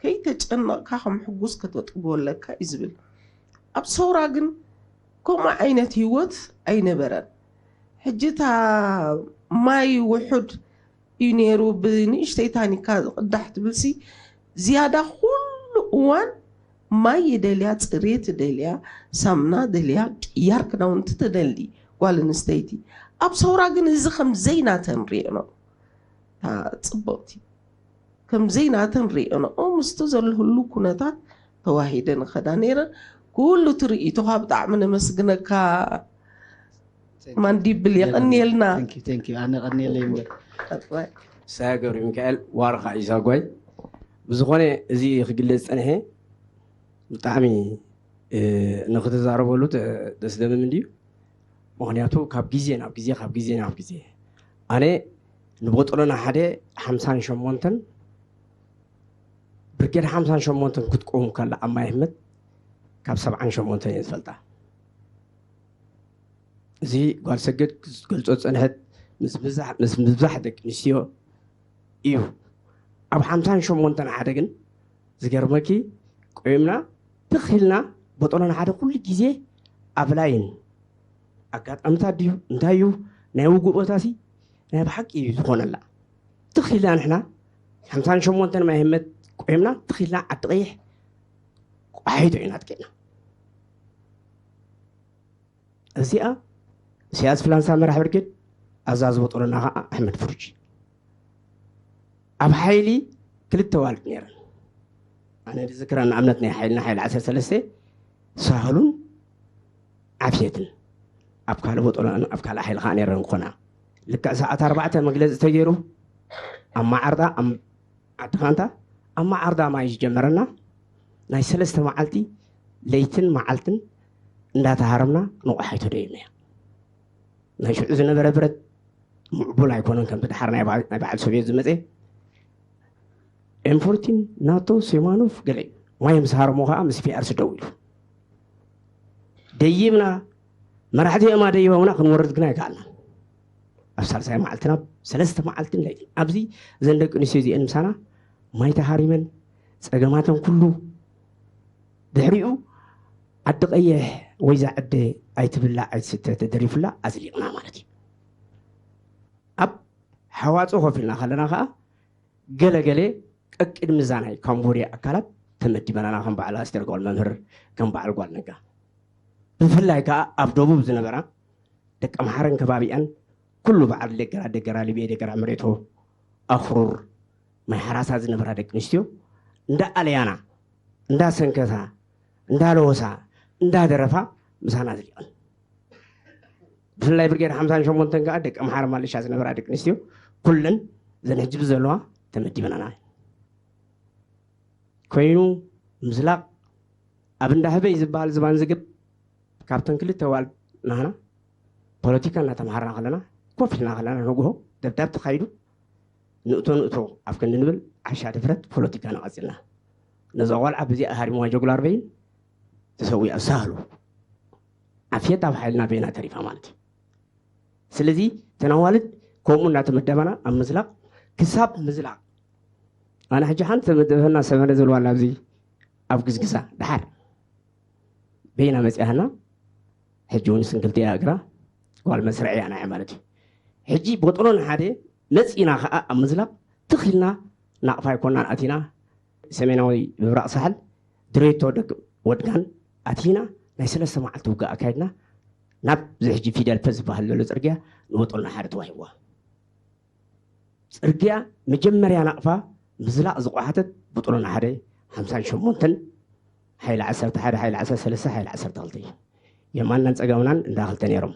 ከይተጨነቕካ ከም ሕጉስ ከተጥብዎ ኣለካ እዩ ዝብል። ኣብ ሰውራ ግን ከምኡ ዓይነት ህይወት ኣይነበረን። ሕጂ እታ ማይ ውሑድ እዩ ነይሩ፣ ብንእሽተይ ታኒካ ዝቕዳሕ ትብልሲ ዝያዳ ኩሉ እዋን ማይ ይደልያ፣ ጽሬት ይደልያ፣ ሳምና ደልያ፣ ቅያር ክዳውንቲ ትደሊ ጓል ኣንስተይቲ። ኣብ ሰውራ ግን እዚ ከም ዘይናተን ርእየንኦ። እታ ጽብቕቲ ከም ዘይናተን ርእየንኦ ምስቲ ዘሎ ህሉ ኩነታት ተዋሂደ ንኸዳ ነይረን። ኩሉ ትርኢትኻ ብጣዕሚ ነመስግነካ ማንዲብል፣ የቐንየልና። ኣነ ቀንየለይ እምበር ሳያ ገብረ ሚካኤል ዋርኻ እዩ ዛጓይ። ብዝኾነ እዚ ክግለጽ ጸንሐ ብጣዕሚ ንክትዛረበሉ ደስ ደምም እንድዩ። ምክንያቱ ካብ ግዜ ናብ ግዜ ካብ ግዜ ናብ ግዜ ኣነ ንቦጥሎና ሓደ ሓምሳን ሸሞንተን ብርጌድ ሓምሳን ሸሞንተን ክትቆም ከላ ኣብ ማይ ኣሕመድ ካብ ሰብዓን ሸሞንተን እየ ዝፈልጣ። እዚ ጓል ሰገድ ክትገልጾ ዝጸንሐት ምስ ምብዛሕ ደቂ ኣንስትዮ እዩ። ኣብ ሓምሳን ሸሞንተን ሓደ ግን ዝገርመኪ ቆይምና ትኽ ኢልና ቦጦሎና ሓደ ኩሉ ግዜ ኣብ ላይን ኣጋጣምታት ድዩ እንታይ እዩ ናይ ውጉእ ቦታ ሲ ናይ ብሓቂ እዩ ዝኾነላ። ትኽ ኢልና ንሕና ሓምሳን ሸሞንተን ማይ ህመት ቆይምና ትኽ ኢልና ዓዲ ቀይሕ ቆሓይቶ ኢና ትኬድና። እዚኣ ኢሳያስ ፍላንሳ መራሕ ብርጌድ፣ ኣዛዚ ቦጦሎና ከዓ ኣሕመድ ፍሩጅ። ኣብ ሓይሊ ክልተ ዋልድ ነይረን። ኣነ ዝዝክረን ንኣብነት ናይ ሓይልና ሓይሊ ዓሰርተ ሰለስተ ሳህሉን ዓፍየትን ኣብ ካልእ ቦጦሎና ኣብ ካልእ ሓይሊ ከዓ ነይረን ክኾና ልክዕ ሰዓት ኣርባዕተ መግለፂ ተገይሩ ኣብ ማዓርጣ ዓዲ ፋንታ ኣብ ማዓርዳ ማይ ዝጀመረና ናይ ሰለስተ መዓልቲ ለይትን መዓልትን እንዳተሃረምና ንቑሓይቶ ደይብናያ። ናይ ሽዑ ዝነበረ ብረት ምዕቡል ኣይኮነን፣ ከምቲ ድሓር ናይ በዓል ሶቪየት ዝመፀ ኤምፎርቲን ናቶ ሴማኖፍ ገለ እዩ። ማይ ምስ ሃረሞ ከዓ ምስ ፒኣርሲ ደው ኢሉ ደይብና መራሕቲ የማ ደይቦምና ክንወርድ ግና ኣይከኣልናን። ኣብ ሳልሳይ መዓልትና ሰለስተ መዓልትን ለይትን ኣብዚ እዘን ደቂ ኣንስትዮ እዚአን ምሳና ማይ ተሃሪመን ፀገማተን ኩሉ ድሕሪኡ ዓዲ ቀይሕ ወይ ዛዕደ ኣይትብላዕ ኣይትስተ ተደሪፉላ ኣዝሊቕና ማለት እዩ። ኣብ ሓዋፆ ኮፍ ኢልና ከለና ከዓ ገለገለ ቀቅድሚ እዛ ናይ ካምቦድያ ኣካላት ተመዲበናና ከም በዓል ኣስቴር ጓል መምህር ከም በዓል ጓል ነጋ ብፍላይ ከዓ ኣብ ደቡብ ዝነበራ ደቂ ኣምሓረን ከባቢኣን ኩሉ በዓል ደገራ ደገራ ልቤ ደገራ መሬቶ ኣኽሩር ማይ ሓራሳ ዝነበራ ደቂ ኣንስትዮ እንዳ ኣለያና እንዳ ሰንከታ እንዳ ለወሳ እንዳ ደረፋ ምሳና ዝሊቐን ብፍላይ ብርጌድ ሓምሳን ሸሞንተን ከዓ ደቂ ኣምሓረ ማለሻ ዝነበራ ደቂ ኣንስትዮ ኩለን ዘን ሕጂ ብዘለዋ ተመዲበናና ኮይኑ ምዝላቕ ኣብ እንዳ ህበይ ዝበሃል ዝባን ዝግብ ካብተን ክልተ ዋል ናህና ፖለቲካ እናተምሃርና ከለና ኮፍ ኢልና ከለና ንግሆ ደብዳብ ተኻይዱ ንእቶ ንእቶ ኣብ ክንዲ ንብል ዓሻ ድፍረት ፖለቲካ ንቐፂልና ነዛ ቆልዓ ብዚኣ ሃሪምዋ ጀጉላር በይን ተሰዊኣ ሳህሉ ዓፍየት ኣብ ሓይልና በይና ተሪፋ ማለት እዩ። ስለዚ ተናዋልድ ከምኡ እናተመደባና ኣብ ምዝላቕ ክሳብ ምዝላቕ ኣነ ሕጂ ሓንቲ ተመደበና ሰመረ ዝልዋላ ኣብዚ ኣብ ግዝግዛ ድሓር በይና መፅያህና ሕጂ እውን ስንክልቲ እያ እግራ ጓል መስርዕ እያ ናይ ማለት እዩ። ሕጂ ቦጥሎን ሓደ መፂና ከዓ ኣብ ምዝላቕ ትኽልና ናቕፋ ኣይኮናን ኣቲና ሰሜናዊ ምብራቕ ሳሕል ድሬቶ ደቂ ወድጋን ኣቲና ናይ ሰለስተ መዓልቲ ውግእ ኣካይድና ናብ ዝሕጂ ፊደልፐ ዝበሃል ዘሎ ፅርግያ ንቦጦልና ሓደ ተዋሂብዋ። ፅርግያ መጀመርያ ናቕፋ ምዝላቕ ዝቋሓተት ቦጦሎና ሓደ ሓምሳን ሸሞንተን ሓይሊ ዓሰርተ ሓደ ሓይሊ ዓሰርተ ሰለስተ ሓይሊ ዓሰርተ ክልተ እዩ። የማናን ፀጋምናን እንዳ ክልተ ነይሮም።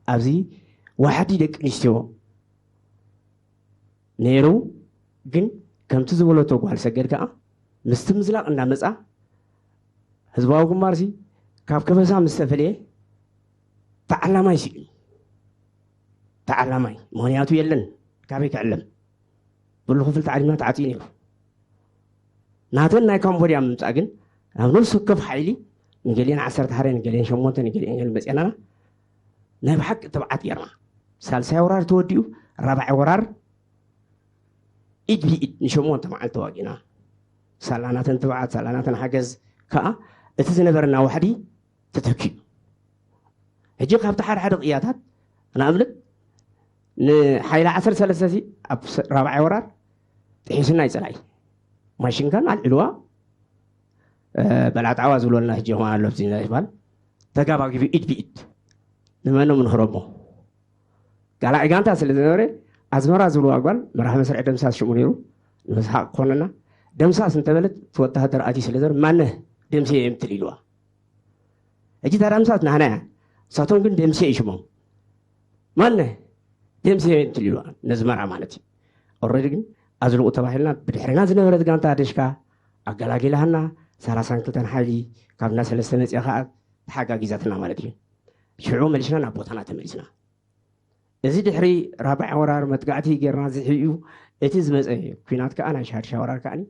ኣብዚ ዋሕዲ ደቂ ኣንስትዮ ነይሩ። ግን ከምቲ ዝበለቶ ጓል ሰገድ ከዓ ምስቲ ምዝላቕ እንዳመፃ ህዝባዊ ግንባርሲ ካብ ከበሳ ምስ ተፈለየ ተዓላማይ ስኢኑ። ተዓላማይ ምኽንያቱ የለን። ካበይ ክዕለም? ብሉ ክፍል ተዓሊምና ተዓፅዩ ነይሩ። ናተን ናይ ካምቦድያ ምምፃእ ግን ናብ ነፍሲ ወከፍ ሓይሊ ንገሊአን ዓሰርተ ሓደ፣ ንገሊአን ሸሞንተ፣ ንገሊአን ገለ መፅአናና ናይ ብሓቂ ትብዓት ጌርና። ሳልሳይ ወራር ተወዲኡ ራብዓይ ወራር ኢድ ብኢድ ንሸሞንተ መዓልቲ ተዋጊእና። ሳላናተን ትብዓት፣ ሳላናተን ሓገዝ ከዓ እቲ ዝነበረና ዋሕዲ ተተኪኡ። ሕጂ ካብቲ ሓደ ሓደ ቅያታት ንኣብነት ንሓይሊ ዓሰርተ ሰለስተ ሲ ኣብ ራብዓይ ወራር ጥሒስና ይፅላይ ማሽንካን ኣልዕልዋ በላዕጣዋ ዝብለና ሕጂ ሆን ኣሎ ዚ ይባል ተጋባጊቡ ኢድ ብኢድ ንመኖም ንኽረሞ ጋላዒ ጋንታ ስለ ዝነበረ ኣዝመራ ዝብልዋ ጓል መራሒ መስርዒ ደምሳስ ሽሙ ነይሩ። ንመስሓቕ ኮነና ደምሳስ እንተበለት እቲ ወተሃደር ኣትዩ ስለ ዝነበረ ማነ ደምሴ የምትል ኢልዋ። ሕጂ እታ ደምሳስ ናህና እያ። ንሳቶም ግን ደምሴ እዩ ሽሞም። ማነ ደምሴ የምትል ኢልዋ ነዝመራ ማለት እዩ። ኦረዲ ግን ኣዝልቑ ተባሂልና ብድሕሪና ዝነበረት ጋንታ ደሽካ ኣገላጊላሃና ሰላሳን ክልተን ሓይሊ ካብና ሰለስተ መፅኣ ከዓ ተሓጋጊዛትና ማለት እዩ። ሽዑ መሊስና ናብ ቦታና ተመሊስና። እዚ ድሕሪ ራብዓይ ወራር መጥቃዕቲ ጌርና ዝሕዩ እቲ ዝመፀ ኩናት ከዓ ናይ ሻድሻ ወራር ከዓኒ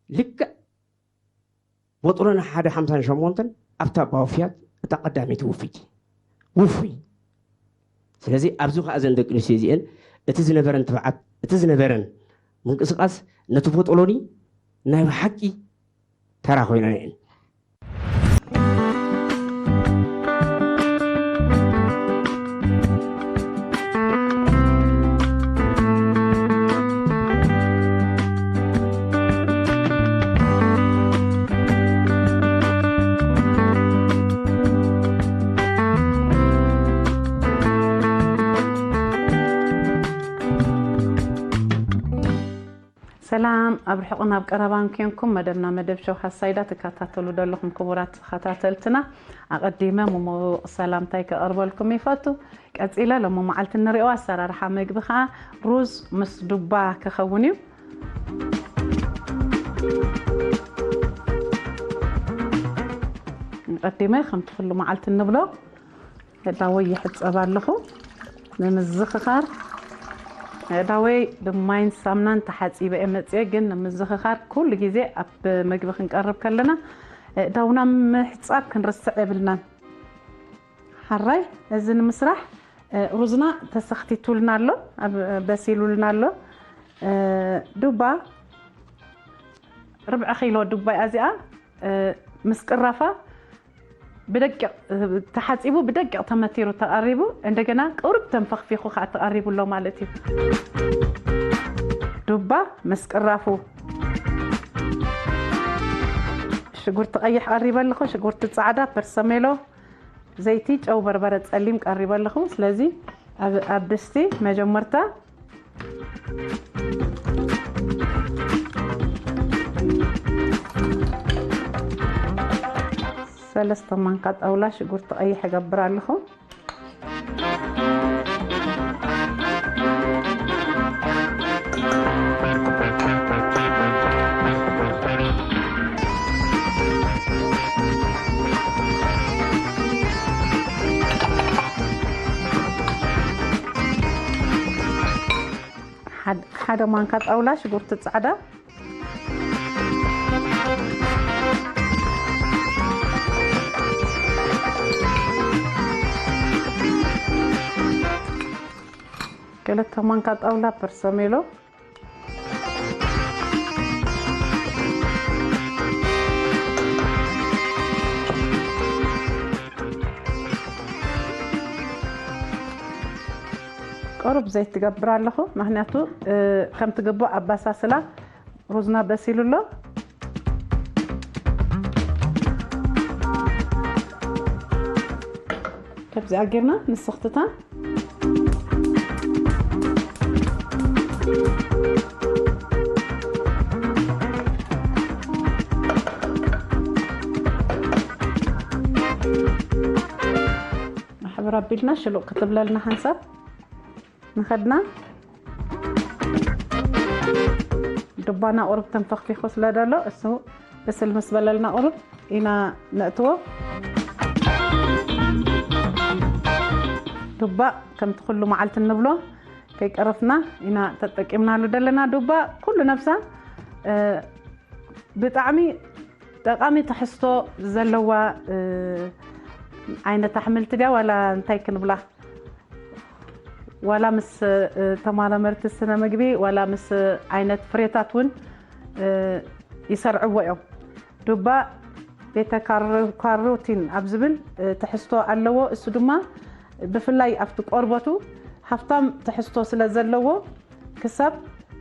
ልክዕ ቦጥሮና ሓደ ሓምሳን ሸሞንተን ኣብታ ባውፍያት እታ ቀዳመይቲ ውፍይቲ ውፉይ። ስለዚ ኣብዚ ከዓ ዘን ደቂ ኣንስትዮ እዚአን እቲ ዝነበረን ትብዓት እቲ ዝነበረን ምንቅስቃስ ነቲ ቦጦሎኒ ናይ ብሓቂ ተራ ኮይነን እየን። ሰላም ኣብ ርሑቕን ኣብ ቀረባን ኮንኩም መደብና መደብ ሸው ሃሳይዳ ትከታተሉ ዘለኹም ክቡራት ተኸታተልትና ኣቐዲመ ምሙቕ ሰላምታይ ከቐርበልኩም ይፈቱ። ቀጺለ ሎሚ መዓልቲ እንሪኦ ኣሰራርሓ ምግቢ ኸዓ ሩዝ ምስ ዱባ ክኸውን እዩ። ቀዲመ ከምቲ ኩሉ መዓልቲ እንብሎ ኣእዳወይ ይሕጸብ ኣለኹ። ንምዝኽኻር ኣእዳወይ ብማይን ሳምናን ተሓጺበ እየ መጽየ፣ ግን ንምዝኽኻር ኩሉ ግዜ ኣብ ምግቢ ክንቀርብ ከለና ኣእዳውና ምሕጻብ ክንርስዕ የብልናን። ሓራይ እዚ ንምስራሕ ሩዝና ተሰኽቲቱልና ኣሎ፣ በሲሉልና ኣሎ። ዱባ ርብዒ ኪሎ ዱባ እያ እዚኣ። ምስ ቅራፋ ብደቂቕ ተሓፂቡ ብደቂቕ ተመቲሩ ተቐሪቡ፣ እንደገና ቁሩብ ተንፈኽፊኹ ከዓ ተቐሪቡ ኣሎ ማለት እዩ። ዱባ ምስ ቅራፉ። ሽጉርቲ ቀይሕ ቀሪበ ኣለኹ፣ ሽጉርቲ ፃዕዳ፣ ፐርሰሜሎ፣ ዘይቲ፣ ጨው፣ በርበረ ፀሊም ቀሪበ ኣለኹ። ስለዚ ኣብ ድስቲ መጀመርታ ሰለስተ ማንካ ጣውላ ሽጉርቲ ቀይሕ እገብር ኣለኹ። ሓደ ማንካ ጣውላ ሽጉርቲ ፃዕዳ። ክልተ ማንካ ጣውላ ፐርሰሜሎ። ቁሩብ ዘይት ትገብር ኣለኹ፣ ምክንያቱ ከምቲ ግቡእ ኣባሳስላ ሩዝና በሲሉ ኣሎ። ከምዚ ኣጌርና ንስኽትታ። ማሕበር ኣቢልና ሽሉቕ ክትብለልና ሓንሳብ ንኸድና። ዱባና ቁሩብ ተንፈኽፊኹ ስለ ደሎ እሱ ብስል ምስ በለልና ቁሩብ ኢና ነእትዎ። ዱባ ከምቲ ኩሉ መዓልቲ እንብሎ ከይቀረፍና ኢና ተጠቂምናሉ ዘለና። ዱባ ኩሉ ነብሳ፣ እ፣ ብጣዕሚ ጠቃሚ ትሕዝቶ ዘለዋ፣ እ፣ ዓይነት ኣሕምልቲ ድያ ዋላ እንታይ ክንብላ? ዋላ ምስ፣ እ፣ ተመራመርቲ ስነ ምግቢ ዋላ ምስ ዓይነት ፍሬታት እውን፣ እ፣ ይሰርዕዎ እዮም። ዱባ ቤተ ካሮ-፣ ካሮቲን ኣብ ዝብል፣ እ፣ ትሕዝቶ ኣለዎ። እሱ ድማ ብፍላይ ኣብቲ ቆርበቱ ሃፍታም ትሕዝቶ ስለ ዘለዎ ክሳብ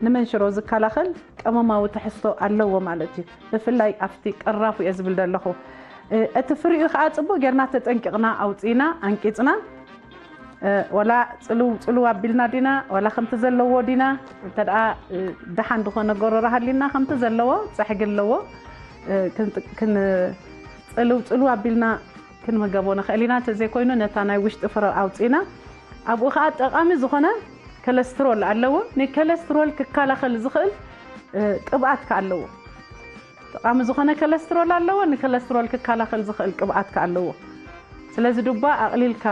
ንመንሽሮ ዝከላኸል ቀመማዊ ትሕዝቶ ኣለዎ ማለት እዩ። ብፍላይ ኣብቲ ቀራፉ እየ ዝብል ዘለኹ። እ፣ እቲ ፍሪኡ ከዓ ጽቡቅ ጌርና ተጠንቂቕና ኣውጺእና ኣንቂጽና፣ እ፣ ወላ ጽልው ጽልው ኣቢልና ዲና፣ ወላ ከምቲ ዘለዎ ዲና፣ እንተ ደኣ፣ እ፣ ደሓን ዝኾነ ጎረሮ ሃሊና ከምቲ ዘለዎ ጸሕጊ ኣለዎ፣ እ፣ ክን-፣ ክን-፣ ጽልው ጽልው ኣቢልና ክንምገቦ ንኽእል ኢና። እንተዘይኮይኑ ነታ ናይ ውሽጢ ፍረ ኣውጺእና፣ ኣብኡ ኸኣ ጠቓሚ ዝኾነ ኮለስትሮል ኣለዎ። ንኮለስትሮል ክከላኸል ዝኽእል፣ እ፣ ቅብኣት ከኣ ኣለዎ። ጠቓሚ ዝኾነ ኮለስትሮል ኣለዎ፣ ንኮለስትሮል ክከላኸል ዝኽእል ቅብኣት ከኣ ኣለዎ። ስለዚ ዱባ ኣቕሊልካ፣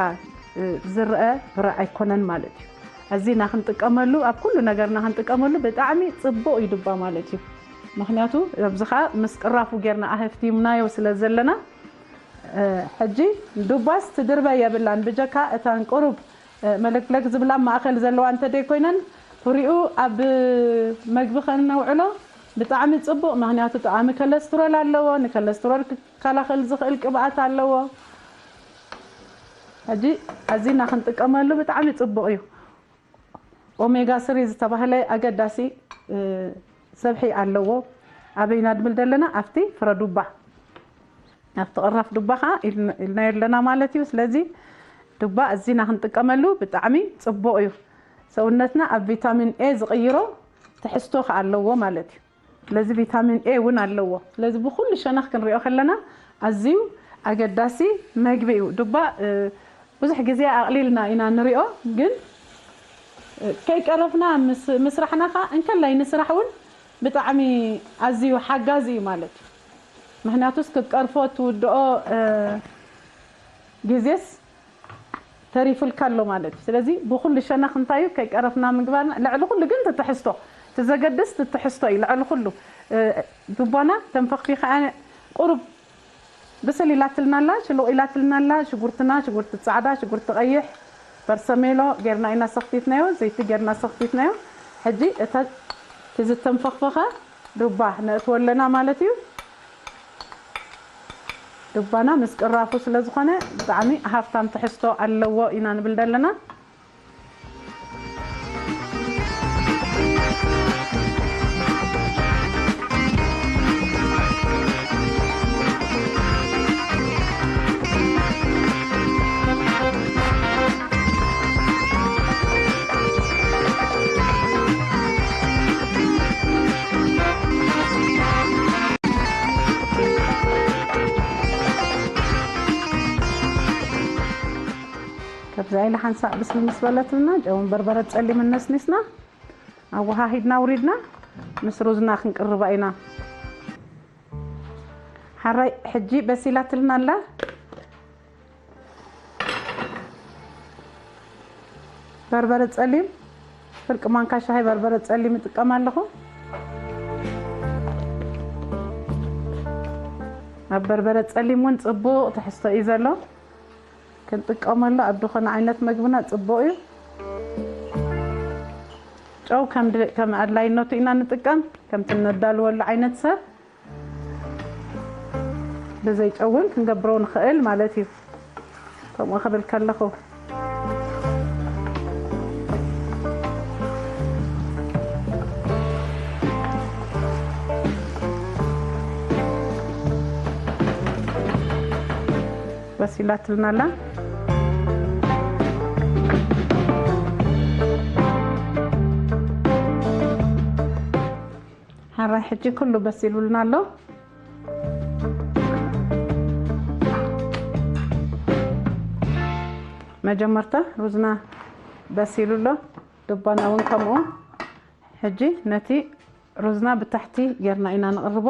እ፣ ዝረአ ፍረ ኣይኮነን ማለት እዩ። ኣዚና ክንጥቀመሉ፣ ኣብ ኩሉ ነገርና ክንጥቀመሉ ብጣዕሚ ጽቡቕ እዩ ዱባ ማለት እዩ። ምኽንያቱ ኣብዚ ኸኣ ምስ ቅራፉ ጌርና ኣህፍቲምናዮ ስለ ዘለና፣ እ፣ ሕጂ ዱባስ ትድርበ የብላን፣ ብጀካ እተን ቁሩብ፣ እ፣ መለግለግ ዝብላ ማእከል ዘለዋ እንተ ደይኮይነን፣ ፍሪኡ ኣብ መግቢ ከነውዕሎ ብጣዕሚ ጽቡቕ፣ ምኽንያቱ ጠቓሚ ኮለስትሮል ኣለዎ፣ ንኮለስትሮል ክከላኸል ዝኽእል ቅብኣት ኣለዎ። ሕጂ ኣዚና ክንጥቀመሉ ብጣዕሚ ጽቡቕ እዩ። ኦሜጋ ስሪ ዝተባህለ ኣገዳሲ፣ እ፣ ሰብሒ ኣለዎ። ኣበይና ድብል ዘለና? ኣብቲ ፍረ ዱባ፣ ኣብቲ ቅራፍ ዱባ ኸዓ ኢልና፣ ኢልናዮ ኣለና ማለት እዩ። ስለዚ ዱባ ኣዚና ክንጥቀመሉ ብጣዕሚ ጽቡቕ እዩ። ሰውነትና ኣብ ቪታሚን ኤ ዝቕይሮ ትሕዝቶ ኸዓ ኣለዎ ማለት እዩ። ስለዚ ቪታሚን ኤ እውን ኣለዎ። ስለዚ ብኹሉ ሸነኽ ክንሪኦ ከለና ኣዝዩ ኣገዳሲ መግቢ እዩ። ዱባ፣ እ፣ ብዙሕ ግዜ ኣቕሊልና ኢና ንሪኦ፣ ግን፣ እ፣ ከይቀረፍና ምስ-፣ ምስራሕና ኸዓ እንከላይ ንስራሕ እውን ብጣዕሚ ኣዝዩ ሓጋዚ እዩ ማለት እዩ። ምኽንያቱስ ክትቀርፎ ትውድኦ፣ እ፣ ግዜስ ተሪፉልካ ኣሎ ማለት እዩ። ስለዚ ብኹሉ ሸነኽ እንታይ እዩ ከይቀረፍና ምግባርና፣ ልዕሊ ኩሉ ግን ትትሕዝቶ፣ እቲ ዘገድስ ትትሕዝቶ እዩ ልዕሊ ኩሉ። እ፣ ዱባና ተንፈኽፊኻ ቁሩብ ብስል ኢላትልና ኣላ፣ ሽሉቕ ኢላትልና ኣላ። ሽጉርትና፣ ሽጉርቲ ጻዕዳ፣ ሽጉርቲ ቀይሕ፣ በርሰሜሎ ጌርና ኢና ሰኽቲትናዮ፣ ዘይቲ ጌርና ሰኽቲትናዮ። ሕጂ እተ-፣ እቲ ዝተንፈኽፈኸ ዱባ ነእትዎ ኣለና ማለት እዩ። ዱባና ምስ ቅራፉ ስለ ዝኾነ ብጣዕሚ ሃፍታም ትሕዝቶ ኣለዎ ኢና ንብል ዘለና። ካብዛ ኢለ ሓንሳእ ብስል ምስ በለትና፣ ጨውን በርበረ ጸሊም ነስኒስና፣ ኣወሃሂድና ኣውሪድና፣ ምስ ሩዝና ክንቅርባ ኢና። ሓራይ ሕጂ በሲላትልና ኣላ። በርበረ ጸሊም፣ ፍርቂ ማንካ ሻሂ በርበረ ጸሊም እጥቀም ኣለኹ። ኣብ በርበረ ጸሊም እውን ጽቡቕ ትሕዝቶ እዩ ዘሎ። ክንጥቀመሉ ኣብ ዝኾነ ዓይነት መግብና ጽቡቕ እዩ። ጨው ከም ድ-፣ ከም ኣድላይነቱ ኢና ንጥቀም፣ ከምቲ እነዳልወሉ ዓይነት ሰብ። ብዘይ ጨው እውን ክንገብሮ ንኽእል ማለት እዩ። ከምኡ ክብል ከለኹ። በሲላትልና ኣላ። ሓራይ ሕጂ ኩሉ በሲሉልና ኣሎ። መጀመርታ ሩዝና በሲሉ ኣሎ፣ ዱባና እውን ከምኡ። ሕጂ ነቲ ሩዝና ብታሕቲ ጌርና ኢና ንቕርቦ።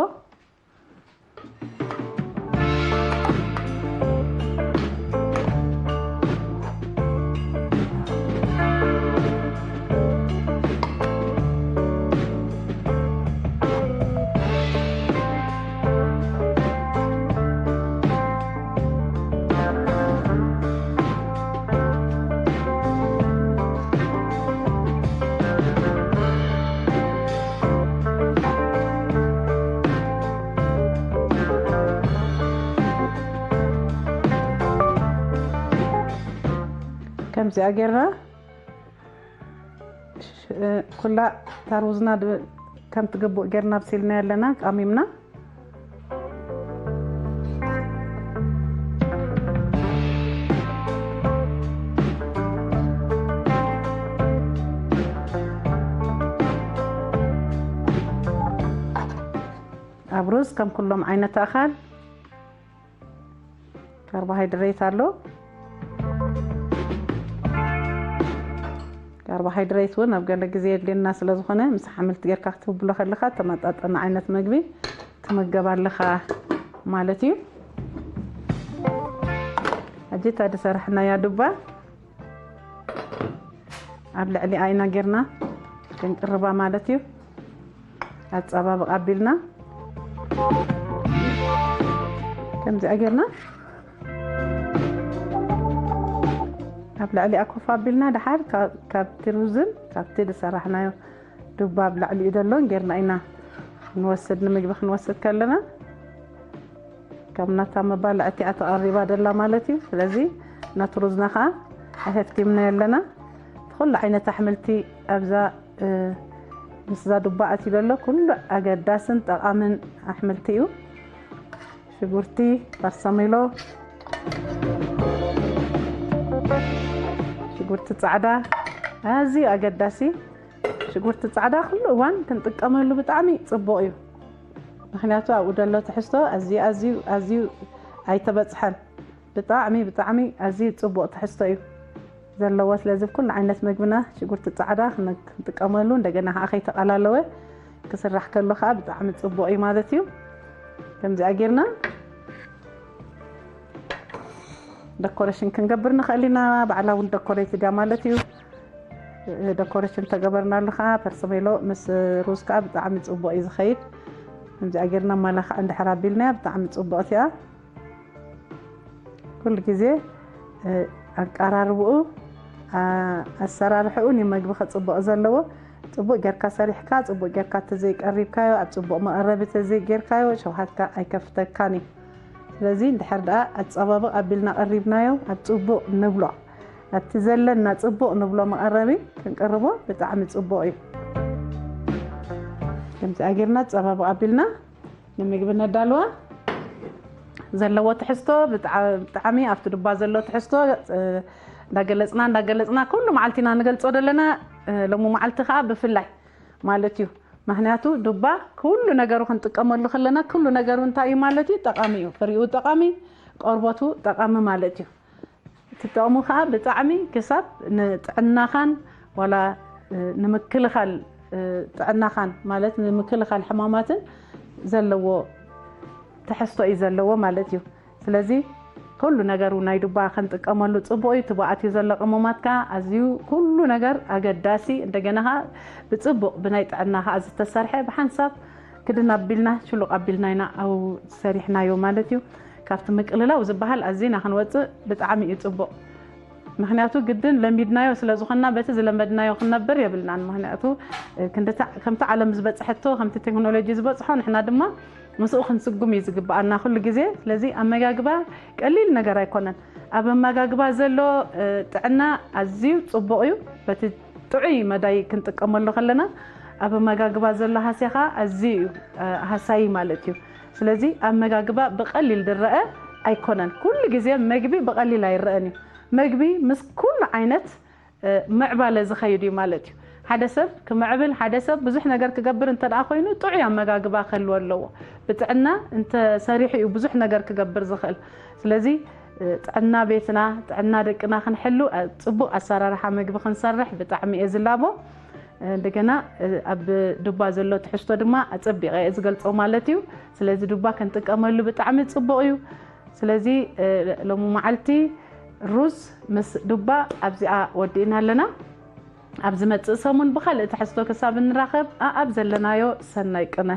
እዚኣ ጌርና ሽ-፣ ኩላ ታርውዝና ድ-፣ ከም ትግቡእ ጌርና ኣብሲልና ኣለና፣ ቃሚምና። ኣብ ሩዝ ከም ኩሎም ዓይነት ኣኻል ካርቦሃይድሬት ኣሎ። ካርቦሃይድሬት እውን ኣብ ገለ ግዜ የድልየና ስለ ዝኾነ፣ ምስ ሓምልቲ ጌርካ ክትብሎ ከለኻ ተመጣጠነ ዓይነት መግቢ ትምገብ ኣለኻ ማለት እዩ። ሕጂ እታ ዝሰራሕናያ ዱባ ኣብ ልዕሊ ኣይና ጌርና ክንቅርባ ማለት እዩ። ኣጸባብቕ ኣቢልና ከምዚኣ ጌርና ኣብ ልዕሊ ኣኮፍ ኣቢልና፣ ድሓር ካ-፣ ካብቲ ሩዝን ካብቲ ዝሰራሕናዮ ዱባ ኣብ ልዕሊኡ ዘሎን ጌርና ኢና ክንወስድ፣ ንምግቢ ክንወስድ ከለና ከም ናታ መባልዕቲ እያ ተቐሪባ ደላ ማለት እዩ። ስለዚ ነቲ ሩዝና ኸዓ ኣኸትኪምና ኣለና። እቲ ኩሉ ዓይነት ኣሕምልቲ ኣብዛ፣ እ፣ ምስዛ ዱባ ኣትዩ ዘሎ ኩሉ ኣገዳስን ጠቓምን ኣሕምልቲ እዩ። ሽጉርቲ፣ በርሰሜሎ፣ ሽጉርቲ ጻዕዳ ኣዝዩ ኣገዳሲ። ሽጉርቲ ጻዕዳ ኩሉ እዋን ክንጥቀመሉ ብጣዕሚ ጽቡቕ እዩ። ምኽንያቱ ኣብኡ ዘሎ ትሕዝቶ ኣዝዩ፣ ኣዝዩ፣ ኣዝዩ ኣይተበጽሐን። ብጣዕሚ፣ ብጣዕሚ ኣዝዩ ጽቡቕ ትሕዝቶ እዩ ዘለዎ። ስለዚ ኩሉ ዓይነት መግብና ሽጉርቲ ጻዕዳ ክን-፣ ክንጥቀመሉ፣ እንደገና ኸዓ ከይተቐላለወ ክስራሕ ከሎ ኸዓ ብጣዕሚ ጽቡቕ እዩ ማለት እዩ። ከምዚኣ ጌርና ደኮሬሽን ክንገብር ንኽእል ኢና። ባዕላ እውን ደኮሬት ድያ ማለት እዩ። ደኮሬሽን ተገበርናሉ ኸዓ ፐርሰሜሎ ምስ ሩዝ ከኣ ብጣዕሚ ጽቡቕ እዩ ዝኸይድ። ከምዚኣ ጌርና ማላ ኸዓ እንድሕር ኣቢልናያ ብጣዕሚ ጽቡቕቲ እያ። ኩሉ ግዜ፣ እ፣ ኣቀራርብኡ፣ ኣ-፣ ኣሰራርሕኡ ንመግቢ ከጽብቕ ዘለዎ። ጽቡቕ ጌርካ ሰሪሕካ፣ ጽቡቕ ጌርካ ተዘይቀሪብካዮ፣ ኣብ ጽቡቕ መቐረቢ ተዘይጌርካዮ፣ ሸውሃትካ ኣይከፍተካን እዩ። ስለዚ እንድሕር ደኣ ኣጸባብቕ ኣቢልና ቀሪብናዮ፣ ኣብ ጽቡቕ ንብሎ። ኣብቲ ዘለና ጽቡቕ ንብሎ መቐረቢ ክንቅርቦ ብጣዕሚ ጽቡቕ እዩ። ከምዚ ኣጌርና ኣጸባብቕ ኣቢልና ንምግቢ ነዳልዋ። ዘለዎ ትሕዝቶ ብጣ-፣ ብጣዕሚ ኣብቲ ዱባ ዘሎ ትሕዝቶ፣ እ፣ እንዳገለጽና፣ እንዳገለጽና ኩሉ መዓልቲ ኢና ንገልጾ ዘለና። እ፣ ሎሚ መዓልቲ ከኣ ብፍላይ ማለት እዩ። ምኽንያቱ ዱባ ኩሉ ነገሩ ክንጥቀመሉ ከለና፣ ኩሉ ነገሩ እንታይ እዩ ማለት እዩ? ጠቓሚ እዩ። ፍሪኡ ጠቓሚ፣ ቆርበቱ ጠቓሚ ማለት እዩ። እቲ ጥቕሙ ከኣ ብጣዕሚ ክሳብ ንጥዕናኻን ዋላ፣ እ፣ ንምክልኻል፣ እ፣ ጥዕናኻን ማለት ንምክልኻል ሕማማትን ዘለዎ ትሕዝቶ እዩ ዘለዎ ማለት እዩ። ስለዚ ኩሉ ነገሩ ናይ ዱባ ክንጥቀመሉ ጽቡቕ እዩ። እቲ ብኣትዩ ዘሎ ቅመማት ከኣ ኣዝዩ ኩሉ ነገር ኣገዳሲ፣ እንደገና ከኣ ብጽቡቕ ብናይ ጥዕና ከኣ ዝተሰርሐ ብሓንሳብ ክድን ኣቢልና ሽሉቕ ኣቢልና ኢና ኣብኡ ሰሪሕናዮ ማለት እዩ። ካብቲ ምቅልላው ዝበሃል ኣዚና ክንወጽእ ብጣዕሚ እዩ ጽቡቕ። ምኽንያቱ ግድን ለሚድናዮ ስለ ዝኾንና በቲ ዝለመድናዮ ክንነብር የብልናን። ምኽንያቱ፣ እ፣ ክንድቲ፣ ከምቲ ዓለም ዝበጽሐቶ፣ ከምቲ ቴክኖሎጂ ዝበጽሖ ንሕና ድማ ምስኡ ክንስጉም እዩ ዝግብኣና ኩሉ ግዜ። ስለዚ ኣመጋግባ ቀሊል ነገር ኣይኮነን። ኣብ ኣመጋግባ ዘሎ፣ እ፣ ጥዕና ኣዝዩ ጽቡቕ እዩ። በቲ ጥዑይ መዳይ ክንጥቀመሉ ከለና ኣብ ኣመጋግባ ዘሎ ሃስያ ኸኣ ኣዝዩ እዩ፣ እ፣ ሃሳዪ ማለት እዩ። ስለዚ ኣመጋግባ ብቐሊል ዝረአ ኣይኮነን። ኩሉ ግዜ መግቢ ብቐሊል ኣይረአን እዩ። መግቢ ምስ ኩሉ ዓይነት፣ እ፣ ምዕባለ ዝኸይድ እዩ ማለት እዩ። ሓደ ሰብ ክምዕብል፣ ሓደ ሰብ ብዙሕ ነገር ክገብር እንተ ደኣ ኮይኑ ጥዑይ ኣመጋግባ ክህልዎ ኣለዎ። ብጥዕና እንተ ሰሪሑ እዩ ብዙሕ ነገር ክገብር ዝኽእል። ስለዚ፣ እ፣ ጥዕና ቤትና፣ ጥዕና ደቅና ክንሕሉ፣ እ፣ ጽቡቕ ኣሰራርሓ መግቢ ክንሰርሕ ብጣዕሚ እየ ዝላቦ። እ፣ እንደገና፣ እ፣ ኣብ ዱባ ዘሎ ትሕዝቶ ድማ ኣጸቢቐ እየ ዝገልጾ ማለት እዩ። ስለዚ ዱባ ክንጥቀመሉ ብጣዕሚ ጽቡቕ እዩ። ስለዚ፣ እ፣ ሎሚ መዓልቲ ሩዝ ምስ ዱባ ኣብዚኣ ወዲእና ኣለና። ኣብ ዝመጽእ ሰሙን ብኻልእ ትሕዝቶ ክሳብ እንራኸብ፣ ኣኣብ ዘለናዮ ሰናይ ቅነ።